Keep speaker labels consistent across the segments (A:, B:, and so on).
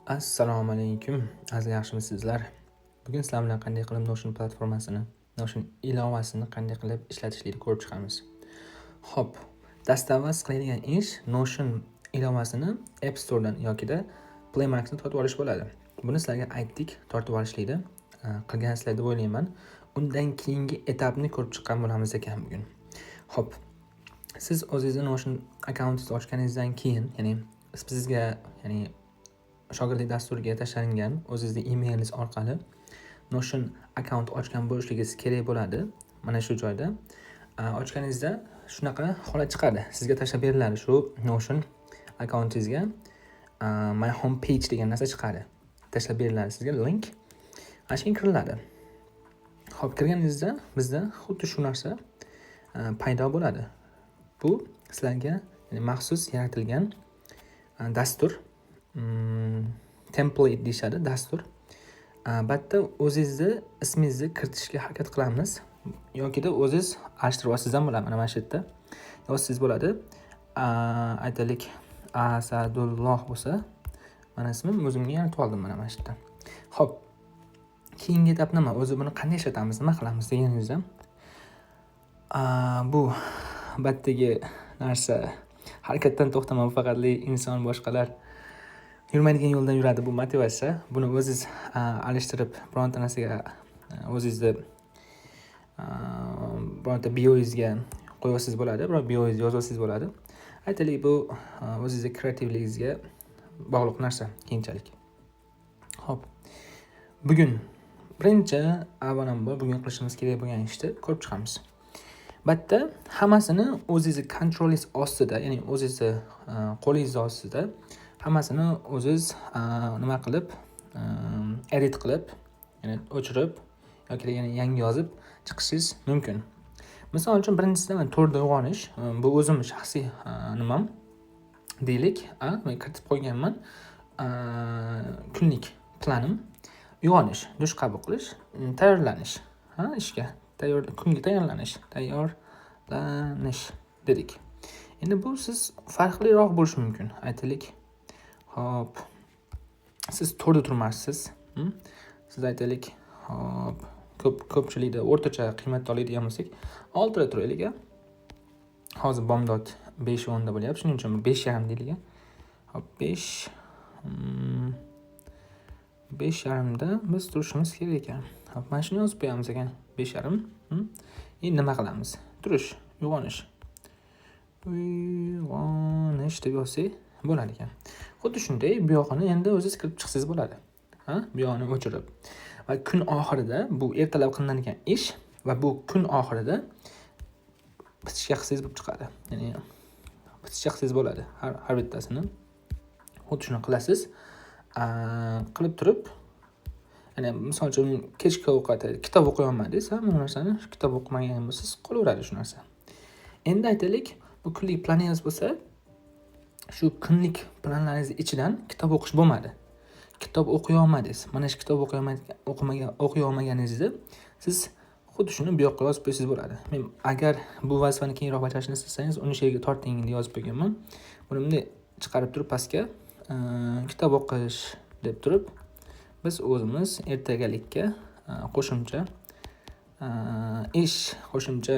A: Assalomu alaykum, aziz, yaxshimisizlar? Bugun sizlar bilan qanday qilib Notion platformasini, Notion ilovasini qanday qilib ishlatishlikni ko'rib chiqamiz. Xo'p, dastavval qiladigan ish Notion ilovasini App Store'dan yokida Play Marketdan tortib olish bo'ladi. Buni sizlarga aytdik, tortib olishlikni qilgansizlar deb o'ylayman. Undan keyingi etapni ko'rib chiqqan bo'lamiz ekan bugun. Xo'p, siz o'zingizni Notion akkauntingizni ochganingizdan keyin, ya'ni sizga, ya'ni shogirdlik dasturiga tashlangan o'zizni emailingiz orqali Notion akkaunt ochgan bo'lishligingiz kerak bo'ladi. Mana shu joyda ochganingizda shunaqa holat chiqadi. Sizga tashlab beriladi shu Notion akkauntingizga My Home Page degan narsa chiqadi. Tashlab beriladi sizga link. Ana shunga kiriladi. Xo'p, kirganingizda bizda xuddi shu narsa paydo bo'ladi. Bu sizlarga, ya'ni maxsus yaratilgan dastur, template deyishadi, dastur. Bu yerda o'zingizni ismingizni kiritishga harakat qilamiz yokida o'zingiz alishtirib olsangiz ham bo'ladi. Mana shu yerda yozsangiz bo'ladi. Aytaylik, Asadulloh bo'lsa, mana ismim o'zimga yaratib oldim mana shu yerda. Xo'p, keyingi etap nima? O'zi buni qanday ishlatamiz, nima qilamiz deganingizda, bu yerdagi narsa harakatdan to'xtamay faqatli inson boshqalar yurmaydigan yo'ldan yuradi, bu motivatsiya. Buni o'zingiz alishtirib, bironta narsaga, o'zingizni bironta bioyingizga qo'yib olsangiz bo'ladi, biror bioyingizga yozib olsangiz bo'ladi. Aytaylik, bu o'zingizni kreativligingizga bog'liq narsa keyinchalik. Xo'p, bugun birinchi avvalambor bugun qilishimiz kerak bo'lgan ishni ko'rib chiqamiz. Bu yerda hammasini o'zingizni kontrolingiz ostida, ya'ni o'zingizni qo'lingiz ostida hammasini o'ziz nima qilib, edit qilib, ya'ni o'chirib yoki yana yangi yozib chiqishingiz mumkin. Misol uchun, birinchisida mana 4da uyg'onish, bu o'zimni shaxsiy nimam deylik, men kiritib qo'yganman. Kunlik planim: uyg'onish, dush qabul qilish, tayyorlanish, ha, ishga, tayyor, kunga tayyorlanish, tayyorlanish dedik. Endi bu siz farqliroq bo'lishi mumkin. Aytaylik, hop, siz 4da turmassiz. Siz, aytaylik, hop, ko'pchilikda o'rtacha qiymatda oladigan bo'lsak, 6da turaylik, a. Hozir bomdod 5:10da bo'lyapti, shuning uchun 5:30 deylik, a. Hop, 5:30da biz turishimiz kerak ekan. Hop, mana shuni yozib qo'yamiz ekan, 5:30. Endi nima qilamiz? Turish, uyg'onish. Uyg'onish deb yozsak bo'ladi ekan. Xuddi shunday bu yog'ini endi o'zingiz kirib chiqsangiz bo'ladi. Ha, bu yog'ini o'chirib. Va kun oxirida bu ertalab qilinadigan ish va bu kun oxirida bitishga qilsangiz bo'lib chiqadi. Ya'ni bitishga qilsangiz bo'ladi har bittasini. Xuddi shuni qilasiz. Qilib turib, ya'ni misol uchun kechki ovqat, kitob o'qiy olmadingiz, ha, bu narsani kitob o'qimagan bo'lsangiz, qolaveradi shu narsa. Endi aytaylik, bu kunlik planingiz bo'lsa, shu kunlik planlaringiz ichidan kitob o'qish bo'lmadi. Kitob o'qiy olmadingiz. Mana shu kitob o'qiy o'qimagan, o'qiy olmaganingizda siz xuddi shuni bu yoqqa yozib qo'ysangiz bo'ladi. Men agar bu vazifani keyinroq bajarishni istasangiz, uni shu yerga torting deb yozib qo'yganman. Buni bunday chiqarib turib pastga kitob o'qish deb turib, biz o'zimiz ertagalikka qo'shimcha ish, qo'shimcha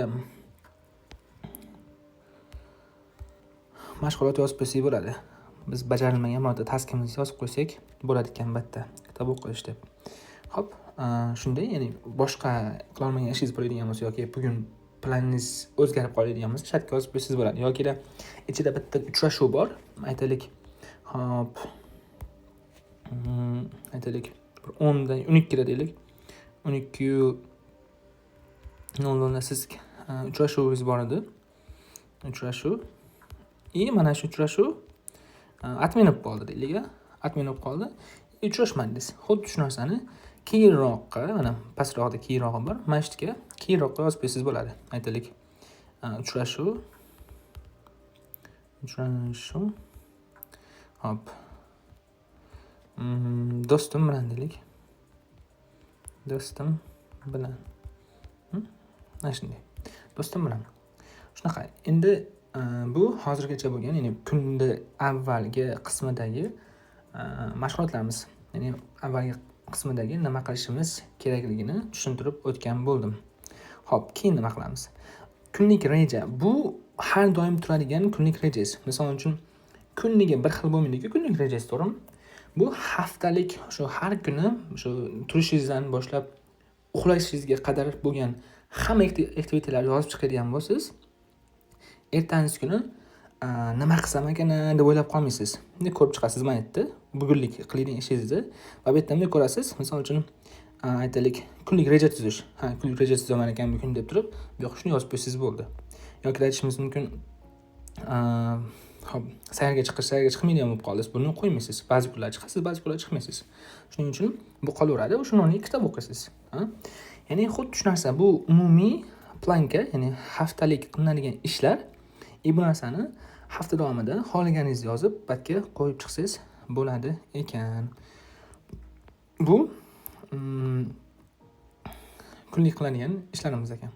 A: mashg'ulot yozib qo'ysak bo'ladi. Biz bajarilmagan birorta taskimizni yozib qo'ysak bo'ladi ekan albatta, kitob o'qish deb. Xo'p, shunday, ya'ni boshqa qilolmagan ishingiz bo'ladigan bo'lsa yoki bugun planingiz o'zgarib qoladigan bo'lsa, shartga yozib qo'ysangiz bo'ladi. Yokida ichida bitta uchrashuv bor. Aytaylik, hop, aytaylik, bir 10da, 12da deylik. 12:00da siz uchrashuvingiz bor edi. Uchrashuv. И mana shu uchrashuv отмена bo'lib qoldi deylik, a. Отмена bo'lib qoldi. Uchrashmadingiz. Xuddi shu narsani keyinroqqa, mana pastroqda keyinrog'i bor. Mana shu yerga keyinroqqa yozib qo'ysangiz bo'ladi. Aytaylik, uchrashuv. Hop. Do'stim bilan deylik. Do'stim bilan. Mana shunday. Do'stim bilan. Shunaqa. Endi bu hozirgacha bo'lgan, ya'ni kunni avvalgi qismidagi Mashg'ulotlarimiz, ya'ni avvalgi qismidagi nima qilishimiz kerakligini tushuntirib o'tgan bo'ldim. Xo'p, keyin nima qilamiz? Kunlik reja. Bu har doim turadigan kunlik rejangiz. Misol uchun, kuniga bir xil bo'lmaydi-ku kunlik rejangiz, to'g'rimi? Bu haftalik, shu har kuni shu turishingizdan boshlab uxlashingizga qadar bo'lgan hamma aktivitelarni yozib chiqadigan bo'lsangiz, ertangi kuni nima qilsam ekan deb o'ylab qolmaysiz. Endi ko'rib chiqasiz mana yerda bugunlik qiladigan ishingizni va bu yerda bunday ko'rasiz. Misol uchun, aytaylik, kunlik reja tuzish. Ha, kunlik reja tuzaman ekan bugun deb turib, bu yoqqa shuni yozib qo'ysangiz bo'ldi. Yoki aytishimiz mumkin, hop, sayrga chiqish, sayrga chiqmaydigan bo'lib qoldingiz. Buni qo'ymaysiz. Ba'zi kunlar chiqasiz, ba'zi kunlar chiqmaysiz. Shuning uchun bu qolaveradi. O'shani o'rniga kitob o'qiysiz. Ha? Ya'ni xuddi shu narsa, bu umumiy планка, ya'ni haftalik qilinadigan ishlar. Bu narsani hafta davomida xohlaganingizni yozib, batga qo'yib chiqsangiz bo'ladi ekan. Bu kunlik qilinadigan ishlarimiz ekan.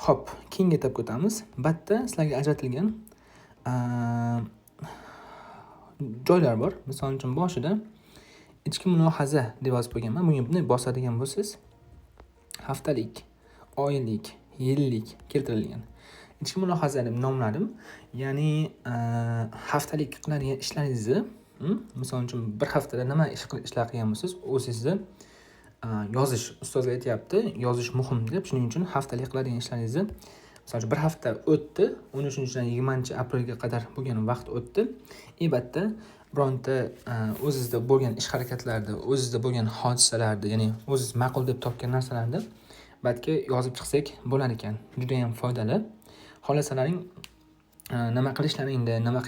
A: Xo'p, keyingi etapga o'tamiz. Batda sizlarga ajratilgan joylar bor. Misol uchun, boshida ichki mulohaza deb yozib qo'yganman. Bunga bunday bosadigan bo'lsangiz, haftalik, oylik, yillik keltirilgan. Ichki mulohaza deb nomladim. Ya'ni haftalik qiladigan ishlaringizni, misol uchun, bir haftada nima ishlar qilgan bo'lsangiz, o'zingizni yozish, ustozlar aytyapti, yozish muhim deb. Shuning uchun haftalik qiladigan ishlaringizni, misol uchun, bir hafta o'tdi, 13-dan 20 aprelga qadar bo'lgan vaqt o'tdi. Albatta, bironta o'zizda bo'lgan ish harakatlarni, o'zizda bo'lgan hodisalarni, ya'ni o'ziz ma'qul deb topgan narsalarni batga yozib chiqsak bo'lar ekan. Juda ham foydali. Xohlasalaring, nima qilishlaringni, nima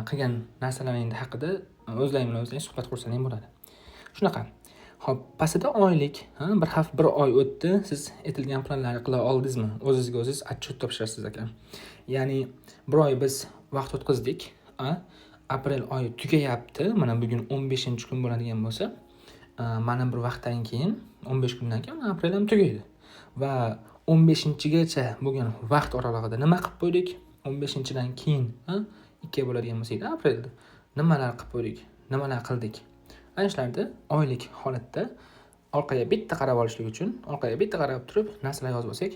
A: qilgan narsalaringni haqida o'zlaring bilan o'zlaring suhbat qursaling bo'ladi. Shunaqa. Xo'p, pastida oylik, ha, bir hafta, bir oy o'tdi, siz aytilgan planlarni qila oldingizmi? O'zizga o'zingiz отчет topshirasiz ekan. Ya'ni bir oy biz vaqt o'tkazdik, a? Aprel oyi tugayapti. Mana bugun 15-kun bo'ladigan bo'lsa, mana bir vaqtdan keyin, 15 kundan keyin aprel ham tugaydi. Va 15-gacha bo'lgan vaqt oralig'ida nima qilib qo'ydik? 15-dan keyin, ha, 2 bo'ladigan bo'lsa edi aprelda. Nimalar qilib qo'ydik? Nimalar qildik? Ana shularni oylik holatda orqaga bitta qarab olishlik uchun, orqaga bitta qarab turib narsalar yozib olsak,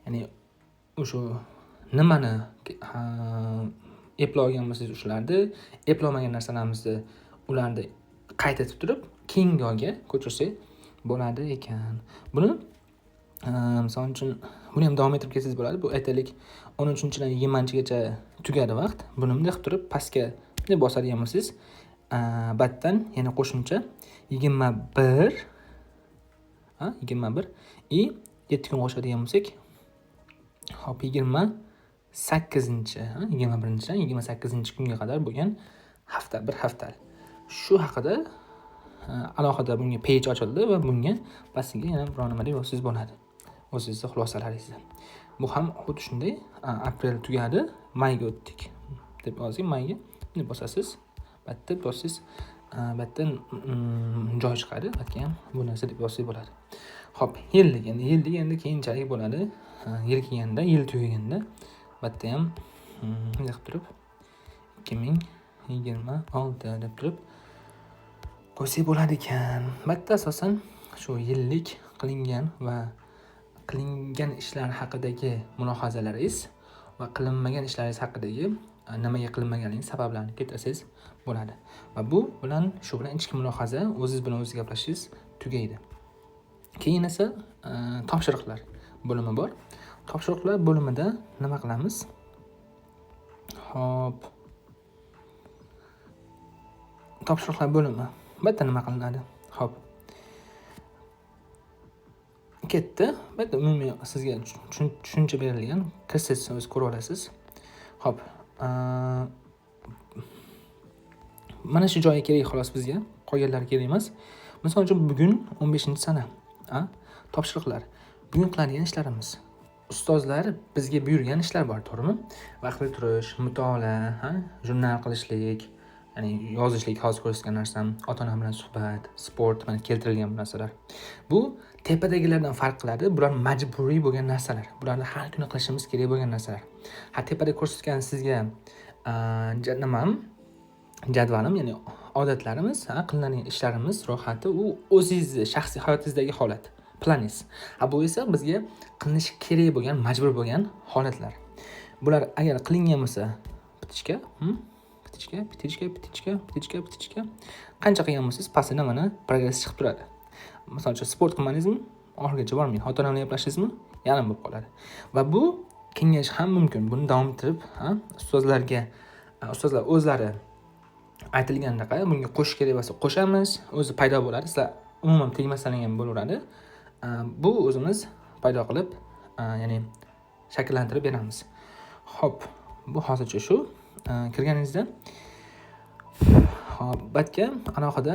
A: ya'ni o'sha nimani eplay olgan bo'lsangiz o'shalarni, eplolmagan narsalarimizni ularni qayd etib turib, keyingi oyga ko'chirsak bo'ladi ekan. Buni misol uchun, buni ham davom ettirib ketsangiz bo'ladi. Bu aytaylik, 13-dan 20-gacha tugadi vaqt. Buni bunday qilib turib pastga bunday bosadigan bo'lsangiz, batdan yana qo'shimcha 21, ha, 21 и 7 kun qo'shadigan bo'lsak, hop, 28-, ha, 21-dan 28-kunga qadar bo'lgan hafta, bir hafta. Shu haqida alohida bunga page ochildi va bunga pastiga yana biror nima deb yozsangiz bo'ladi. O'zingizni xulosalaringizni. Bu ham xuddi shunday, aprel tugadi, mayga o'tdik deb yozing, mayga. Bunday bosasiz, bitta bossangiz, bu yerda joy chiqadi. Bu yerga ham bu narsa deb yozsak bo'ladi. Xo'p, yillik endi, yillik endi keyinchalik bo'ladi. Yil kelganda, yil tugaganda bu yerda ham bunday qilib turib 2026 deb turib qo'ysak bo'ladi ekan. Bu yerda asosan shu yillik qilingan va qilingan ishlar haqidagi mulohazalaringiz va qilinmagan ishlaringiz haqidagi nimaga qilinmaganligini sabablarini keltirsangiz bo'ladi. Va bu bilan, shu bilan ichki mulohaza, o'zingiz bilan o'zingiz gaplashishingiz tugaydi. Keyin esa topshiriqlar bo'limi bor. Topshiriqlar bo'limida nima qilamiz? Xo'p. Topshiriqlar bo'limi. Bu yerda nima qilinadi? Xo'p. Ketdi. Bu yerda umumiy sizga tushuncha berilgan. Kirsangiz o'zingiz ko'ra olasiz. Xo'p. Mana shu joyi kerak xolos bizga. Qolganlari kerak emas. Misol uchun, bugun 15-sana. A? Topshiriqlar. Bugun qiladigan ishlarimiz. Ustozlar bizga buyurgan ishlar bor, to'g'rimi? Vaqtli turish, mutolaa, ha, jurnal qilishlik, ya'ni yozishlik, hozir ko'rsatgan narsam, ota-ona bilan suhbat, sport, mana keltirilgan bu narsalar. Bu tepadagilardan farq qiladi. Bular majburiy bo'lgan narsalar. Bularni har kuni qilishimiz kerak bo'lgan narsalar. Ha, tepada ko'rsatgan sizga nimam, jadvalim, ya'ni odatlarimiz, qilinadigan ishlarimiz ro'yxati, u o'zingizni shaxsiy hayotingizdagi holat, planingiz. Bu esa bizga qilinishi kerak bo'lgan, majbur bo'lgan holatlar. Bular agar qilingan bo'lsa, птичка, птичка, птичка, птичка, птичка, птичка. Qancha qilgan bo'lsangiz, pastida mana progress chiqib turadi. Misol uchun, sport qilmadingizmi, oxirigacha bormang. Ota-ona bilan gaplashdingizmi, yarim bo'lib qoladi. Va bu kengayishi ham mumkin. Buni davom ettirib, ustozlar o'zlari aytilgandaqa bunga qo'shish kerak bo'lsa qo'shamiz, o'zi paydo bo'ladi. Sizlar umuman tegmasangiz ham bo'laveradi. Bu o'zimiz paydo qilib, ya'ni shakllantirib beramiz. Xo'p, bu hozircha shu. Kirganingizda hop, batga alohida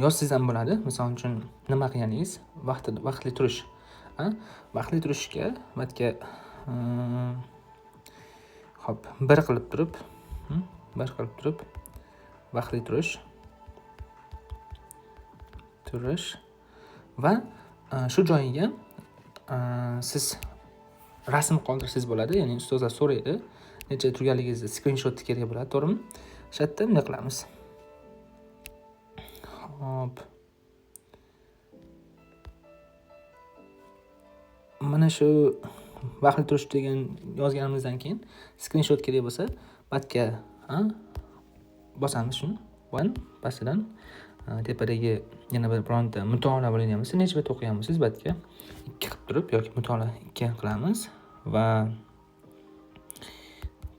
A: yozsangiz ham bo'ladi. Misol uchun, nima qilganingiz, vaqtli turish. Vaqtli turishga batga hop, bir qilib turib, bir qilib turib vaqtli turish va shu joyiga siz rasm qoldirsangiz bo'ladi. Ya'ni ustozlar so'raydi, necha turganligingizni skrinshot kerak bo'ladi, to'g'rimi? O'sha yerda bunday qilamiz. Hop. Mana shu vaqtli turish degan yozganimizdan keyin skrinshot kerak bo'lsa, batga, bosamiz shuni. Va pastidan tepadagi yana bir bironta mutolaa bo'ladigan bo'lsa, necha bet o'qigan bo'lsangiz, batga 2 qilib turib yoki mutolaa 2 qilamiz va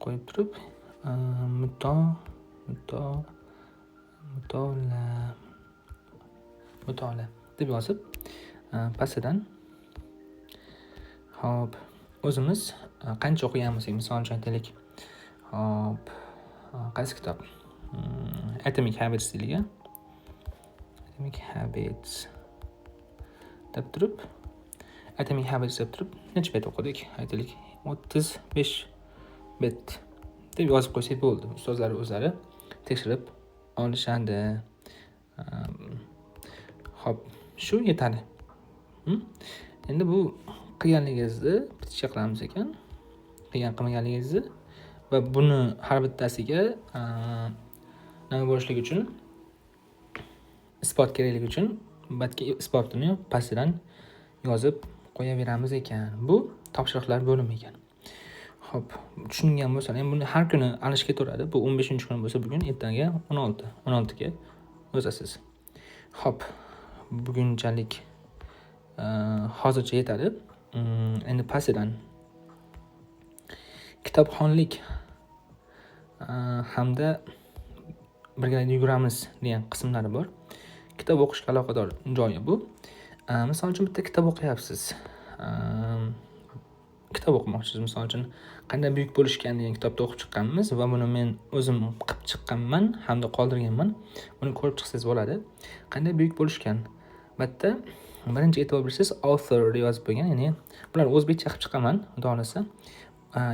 A: qo'yib turib, mutolaa deb yozib, pastidan hop, o'zimiz qancha o'qigan bo'lsak, misol uchun aytaylik, hop, qaysi kitob? Atomic Habits deylik, a? Atomic Habits deb turib, Atomic Habits deb turib, necha bet o'qidik? Aytaylik, 35 bet deb yozib qo'ysak bo'ldi. Ustozlar o'zlari tekshirib olishadi. Xo'p, shu yetadi. Endi bu qilganligingizni птичка qilamiz ekan. Qilgan qilmaganligingizni va buni har bittasiga nima bo'lishligi uchun, isbot kerakligi uchun batga isbotini pastidan yozib qo'yaveramiz ekan. Bu topshiriqlar bo'limi ekan. Xo'p, tushungan bo'lsalar, endi buni har kuni alishga ketaveradi. Bu 15-kuni bo'lsa, bugun ertaga 16, 16ga yozasiz. Xo'p, bugunchalik hozircha yetadi. Endi pastidan kitobxonlik hamda birgalikda yuguramiz degan qismlari bor. Kitob o'qishga aloqador joyi bu. Misol uchun, bitta kitob o'qiyapsiz. Kitob o'qimoqchisiz. Misol uchun, Qanday buyuk bo'lishgan degan kitobni o'qib chiqqanmiz va buni men o'zim qilib chiqqanman hamda qoldirganman. Buni ko'rib chiqsangiz bo'ladi. Qanday buyuk bo'lishgan. Bu yerda birinchi e'tibor bersangiz, author deb yozib qo'ygan, ya'ni bular o'zbekcha qilib chiqaman, xudo xohlasa.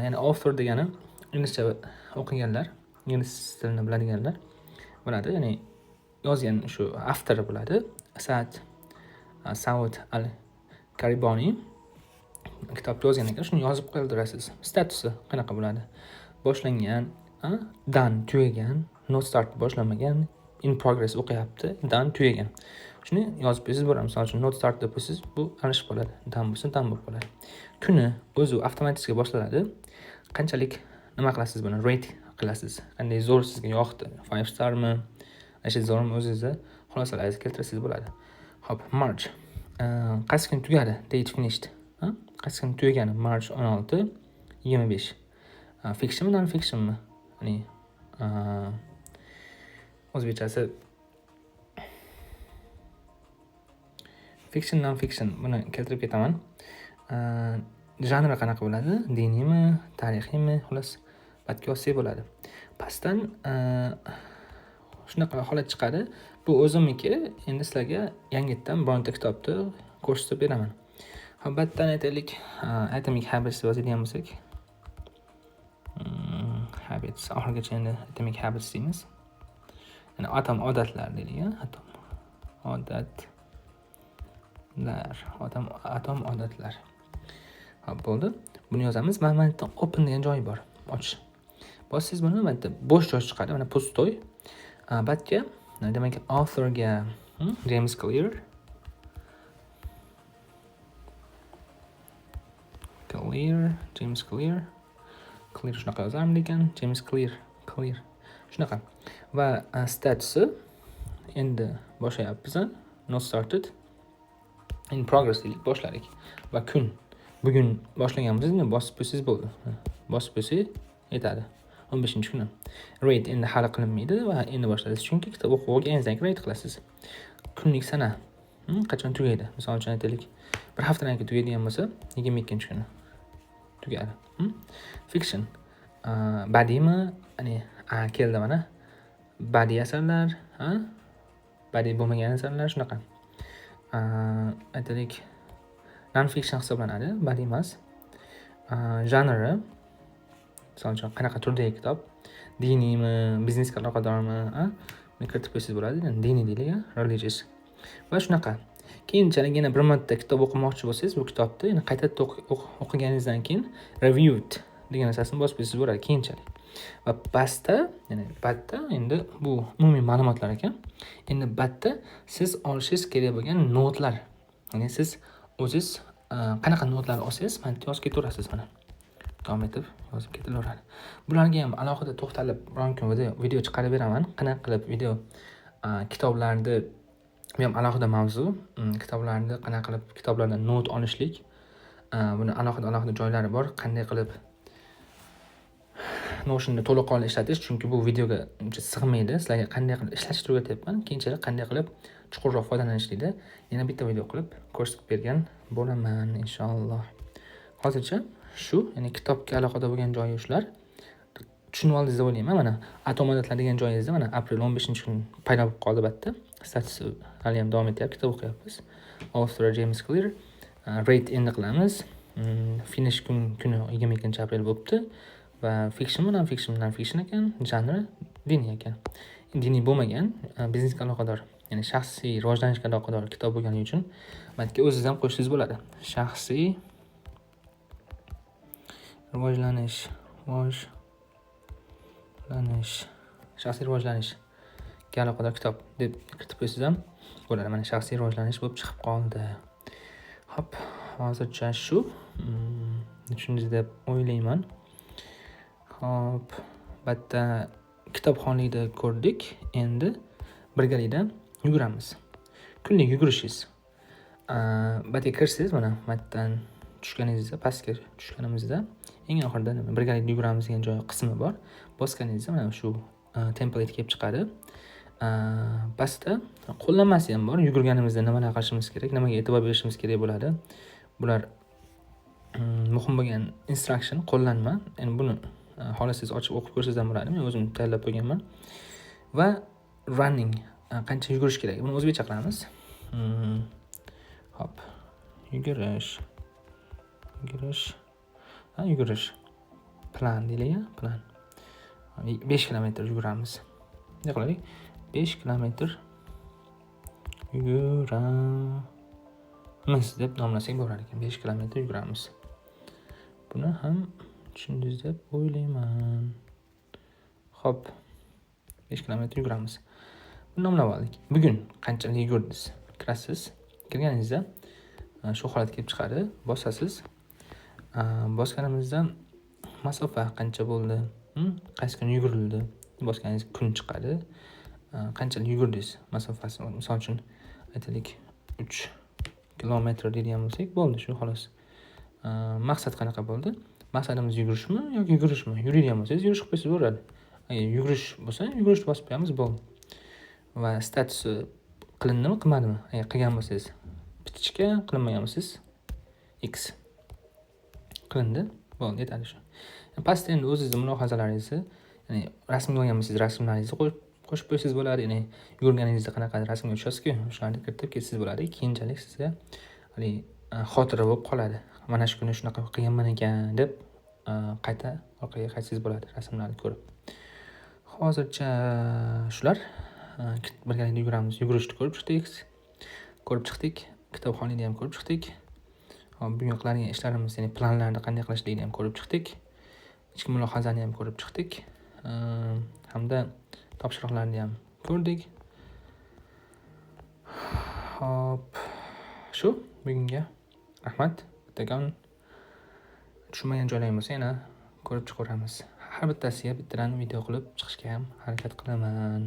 A: Ya'ni author degani inglizcha o'qiganlar, ingliz tilini biladiganlar biladi, ya'ni yozgan shu avtor bo'ladi. Saud al-Kariboni kitobni yozgan ekan, shuni yozib qoldirasiz. Statusi qanaqa bo'ladi? Boshlangan, done tugagan, not start boshlanmagan, in progress o'qiyapti, done tugagan. Shuni yozib qo'ysangiz bo'ladi. Misol uchun, not start deb qo'ysangiz, bu alishib qoladi. Done bo'lsa, done bo'lib qoladi. Kuni o'zi avtomatik boshlanadi. Qanchalik nima qilasiz buni? Rate qilasiz. Qanday zo'r sizga yoqdi? 5 starmi? Ana zo'rmi, o'zingizni xulosalaringizni keltirsangiz bo'ladi. Xo'p, March. Qaysi kun tugadi? Date finished. Ha? Qaysi kun tugagani? March 16, 25. Fictionmi, non fictionmi? Ya'ni o'zbekchasi fiction, non fiction, buni keltirib ketaman. Janri qanaqa bo'ladi? Diniymi, tarixiymi? Xullas, batga yozsak bo'ladi. Pastdan shunaqa holat chiqadi. Bu o'zimniki. Endi sizlarga yangitdan bironta kitobni ko'rsatib beraman. Xo'p, batdan aytaylik, Atomic Habits deb yozadigan bo'lsak, Habits oxirigacha endi Atomic Habits deymiz. Ya'ni atom odatlar deylik, a? Atom odatlar, atom odatlar. Xo'p, bo'ldi. Buni yozamiz. Mana bu yerda open degan joyi bor. Och. Bossangiz buni mana bu yerda bo'sh joy chiqadi. Mana пустой. Batga demak, authorga James Clear. Clear, James Clear. Clear shunaqa yozarmidi ekan? James Clear, Clear. Shunaqa. Va statusi endi boshlayapmiz. Not started. In progress deylik, boshladik. Va kun. Bugun boshlaganmiz, endi bosib qo'ysangiz bo'ldi. Bosib qo'ysangiz yetadi. 15-kuni. Rate endi hali qilinmaydi va endi boshlaysiz, chunki kitob o'qib olganingizdan keyin rate qilasiz. Kunlik sana. Qachon tugaydi? Misol uchun aytaylik, bir haftadan keyin tugaydigan bo'lsa, 22-kuni tugadi. Fiction. Badiiymi? Ya'ni, keldi mana. Badiiy asarlar, ha? Badiiy bo'lmagan asarlar shunaqa. Aytaylik, non-fiction hisoblanadi, badiiy emas. Janri, misol uchun qanaqa turdagi kitob? Diniymi, biznesga aloqadormi, ha? Buni kiritib qo'ysangiz bo'ladi, diniy deylik, ha? Religious. Va shunaqa. Keyinchalik yana bir marta kitob o'qimoqchi bo'lsangiz, bu kitobni yana qayta o'qiganingizdan keyin reviewed degan narsasini bosib qo'ysangiz bo'ladi keyinchalik. Va pastda, ya'ni batda endi bu umumiy ma'lumotlar ekan. Endi batda siz olishingiz kerak bo'lgan notlar. Ya'ni siz o'zingiz qanaqa notlar olsangiz, mana yozib ketaverasiz mana. Davom etib yozib ketilaveradi. Bularga ham alohida to'xtalib biron kun video chiqarib beraman. Qanaqa qilib video, kitoblarni, bu ham alohida mavzu. Kitoblarni qanaqa qilib kitoblardan not olishlik. Buni alohida alohida joylari bor. Qanday qilib Notion'ni to'laqonli ishlatish, chunki bu videoga uncha sig'maydi. Sizlarga qanday qilib ishlatishni o'rgatyapman. Keyinchalik qanday qilib chuqurroq foydalanishlikni yana bitta video qilib ko'rsatib bergan bo'laman inshaalloh. Hozircha shu, ya'ni kitobga aloqador bo'lgan joyi shular. Tushunib oldingiz deb o'ylayman. Mana atom odatlar degan joyingizda mana aprel 15-kun paydo bo'lib qoldi bu yerda. Statusi hali ham davom etyapti, kitob o'qiyapmiz. Author James Clear. Rate endi qilamiz. Finish kuni 22 aprel bo'libdi. Va fiction bilan fiction bilan fiction ekan, janri diniy ekan. Diniy bo'lmagan, biznesga aloqador, ya'ni shaxsiy rivojlanishga aloqador kitob bo'lgani uchun balki o'zingiz ham qo'shsangiz bo'ladi. Shaxsiy rivojlanish, rivojlanish, shaxsiy rivojlanishga aloqador kitob deb kiritib qo'ysangiz ham bo'ladi. Mana shaxsiy rivojlanish bo'lib chiqib qoldi. Xo'p, hozircha shu. Tushundingiz deb o'ylayman. Xo'p, bitta kitobxonlikni ko'rdik. Endi birgalikda yuguramiz. Kunlik yugurishingiz. Bu yerga kirsangiz, mana bu yerdan tushganingizda, pastga tushganimizda eng oxirida nima, birgalikda yuguramiz degan joy qismi bor. Bosganingizda mana shu template kelib chiqadi. Pastda qo'llanmasi ham bor. Yugurganimizda nimalar qilishimiz kerak, nimaga e'tibor berishimiz kerak bo'ladi. Bular muhim bo'lgan instruction, qo'llanma. Endi buni xohlasangiz ochib o'qib ko'rsangiz ham bo'ladi. Men o'zim tayyorlab qo'yganman. Va running, qancha yugurish kerak? Buni o'zbekcha qilamiz. Hop. Yugurish. Yugurish. Ha, yugurish. Plan deylik, plan. 5 kilometr yuguramiz. Ne qilaylik? 5 kilometr yuguramiz deb nomlasak bo'lar ekan. 5 kilometr yuguramiz. Buni ham tushundingiz deb o'ylayman. Xo'p. 5 kilometr yuguramiz. Buni nomlab oldik. Bugun qanchalik yugurdingiz? Kirasiz. Kirganingizda shu holat kelib chiqadi. Bosasiz. Bosganimizda masofa qancha bo'ldi? Qaysi kuni yugurildi? Bosganingiz kun chiqadi. Qanchalik yugurdingiz masofasi? Misol uchun aytaylik 3 kilometr deydigan bo'lsak, bo'ldi shu xolos. Maqsad qanaqa bo'ldi? Maqsadimiz yugurishmi yoki yugurishmi? Yuradigan bo'lsangiz yurish qilib qo'ysangiz bo'ladi. Agar yugurish bo'lsa, yugurishni bosib qo'yamiz, bo'ldi. Va statusi qilindimi, qilmadimi? Agar qilgan bo'lsangiz птичка, qilinmagan bo'lsangiz X. Qilindi, bo'ldi, yetadi shu. Pastda endi o'zingizni mulohazalaringizni, ya'ni rasmga olgan bo'lsangiz rasmlaringizni qo'shib qo'ysangiz bo'ladi. Ya'ni yugurganingizda qanaqa rasmga tushasiz-ku, o'shalarni kiritib ketsangiz bo'ladi. Keyinchalik sizga haligi xotira bo'lib qoladi. Mana shu kuni shunaqa qilganman ekan deb qayta orqaga qaytsangiz bo'ladi rasmlarni ko'rib. Hozircha shular. Birgalikda yuguramiz. Yugurishni ko'rib chiqdik. Ko'rib chiqdik. Kitobxonlikni ham ko'rib chiqdik. Hop, bugun qiladigan ishlarimiz, ya'ni planlarni qanday qilishligini ham ko'rib chiqdik. Ichki mulohazani ham ko'rib chiqdik. Hamda topshiriqlarni ham Ko'rdik. Xo'p, shu bugunga, rahmat. Kattakon. Tushunmagan joylarim bo'lsa, yana ko'rib chiqaveramiz. Har bittasiga bittadan video qilib chiqishga ham harakat qilaman.